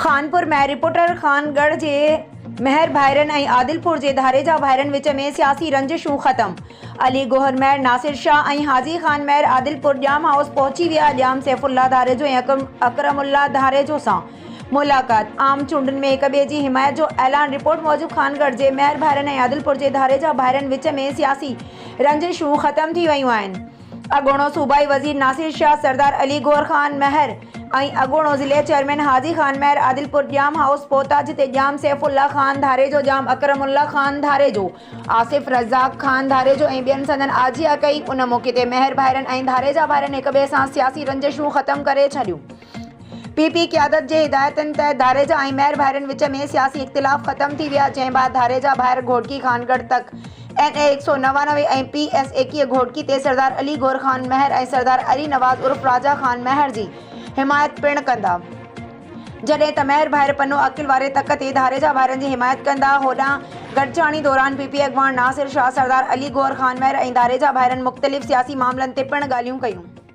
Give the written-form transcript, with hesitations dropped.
خانپور مهر، reporter, Khangarh جي مهر ڀائرن ۽ عادلپور جي ڌاريجا ڀائرن وچ ۾ سياسي رنجشون ختم، علي گوهر مهر، ناصر شاهه ۽ حاجي خان مهر عادلپور ڄام هائوس پهچي ويا، ڄام سيف الله ڌاريجو ۽ اڪرم الله ڌاريجو سان ملاقات، عام چونڊن ۾ هڪ ٻئي جي حمايت جو اعلان، رپورٽ موجب خانڳڙهه جي مهر ڀائرن ۽ عادلپور جي ڌاريجا ڀائرن وچ ۾ سياسي رنجشون ختم ٿي ويون آهن. اڳوڻو صوبائي وزير ناصر شاهه، سردار علي گوهر خان مهر ۽ اڳوڻو ضلعي چيئرمين حاجي خان مهر عادلپور ڄام هائوس پهتا جتي ڄام سيف الله خان ڌاريجو، ڄام اڪرم الله خان ڌاريجو، آصف رزاق خان ڌاريجو ۽ ٻين سندن آجيان ڪئي. ان موقعي تي مهر ڀائرن ۽ ڌاريجا ڀائرن هڪ ٻئي سان سياسي رنجشون ختم ڪري ڇڏيون. پي پي قيادت جي هدايتن تحت ڌاريجا ۽ مهر ڀائرن وچ ۾ سياسي اختلاف ختم ٿي ويا، جنهن بعد ڌاريجا ڀائر گهوٽڪي خانڳڙهه تڪ اين اي 199 ۽ پي ايس 21 گهوٽڪي تي سردار علي گوهر خان مهر ۽ سردار علي نواز عرف راجا خان مهر جي حمايت پڻ ڪندا، جڏهن ته مهر ڀائر پنو عاقل واري تڪ تي ڌاريجا ڀائرن جي حمايت ڪندا. هوڏانهن گڏجاڻي دوران پي پي اڳواڻ ناصر شاهه، سردار علي گوهر خان مهر ۽ ڌاريجا ڀائرن مختلف سياسي معاملن تي پڻ ڳالهيون ڪيون.